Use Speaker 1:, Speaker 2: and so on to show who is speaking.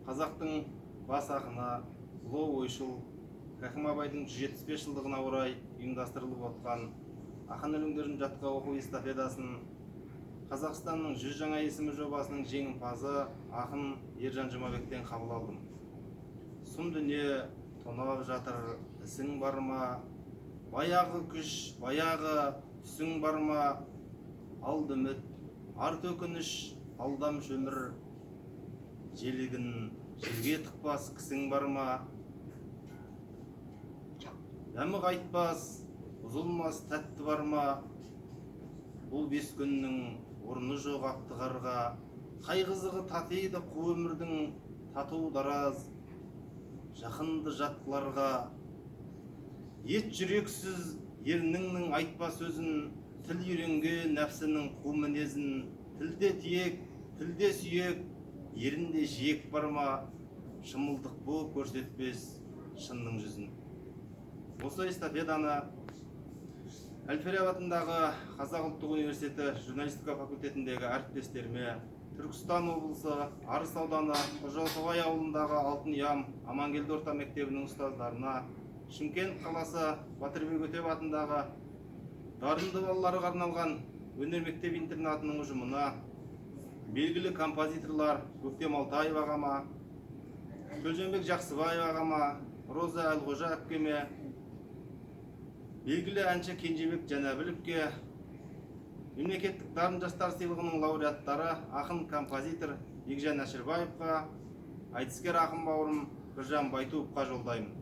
Speaker 1: Қазақтың бас ақыны, ұлы ойшыл Хакім Абайдың 175 жылдығына орай ұйымдастырылып отқан ақын өлеңдерін жатқа оқу эстафетасын Қазақстанның 100 жаңа есімі жобасының жеңімпазы ақын Ержан Жұмабектен қабыл алдым. Сұм дүние тонап жатыр, ісің бар ма? Баяғы күш, баяғы түсің бар ма? Алды үміт, арт өкініш, алдамшы өмір, желігін желге тықпас кісің бар ма? Дәмі қайтпас, бұзылмас тәтті бар ма? Бұл бес күннің орны жоқ аптығарға. Қай қызығы татиды қу өмірдің, тату дараз жақынды жаттыларға. Ет жүрексіз ерніңнің айтпа сөзін, тіл үйренген нәпсінің қу мінезін. Тілде тиек, тілде сүйек, ерінде жиек бар ма? Шымылдық боп көрсетпес шынның жүзін. Осы эстафетаны Әл-Фараби атындағы Қазақ ұлттық университеті журналистика факультетіндегі әріптестеріме, Түркістан облысы Арыс ауданы Қожатоғай ауылындағы Алтын ұям Амангелді орта мектебінің ұстаздарына, Шымкент қаласы Батырбек Өтеп атындағы дарынды балаларға арналған өнер мектеп интернатының ұжымына, белгілі композиторлар Көктем Алтаев ағама, Төлжанбек Жақсыбаев ағама, Роза Әлқожа әпкеме, белгілі әнші Кенжебек Жанәбіловке, мемлекеттік дарын жастар сыйлығының лауреаттары ақын композитор Бекжан Әшірбаевқа, айтыскер ақын бауырым Біржан Байтуовқа жолдаймын.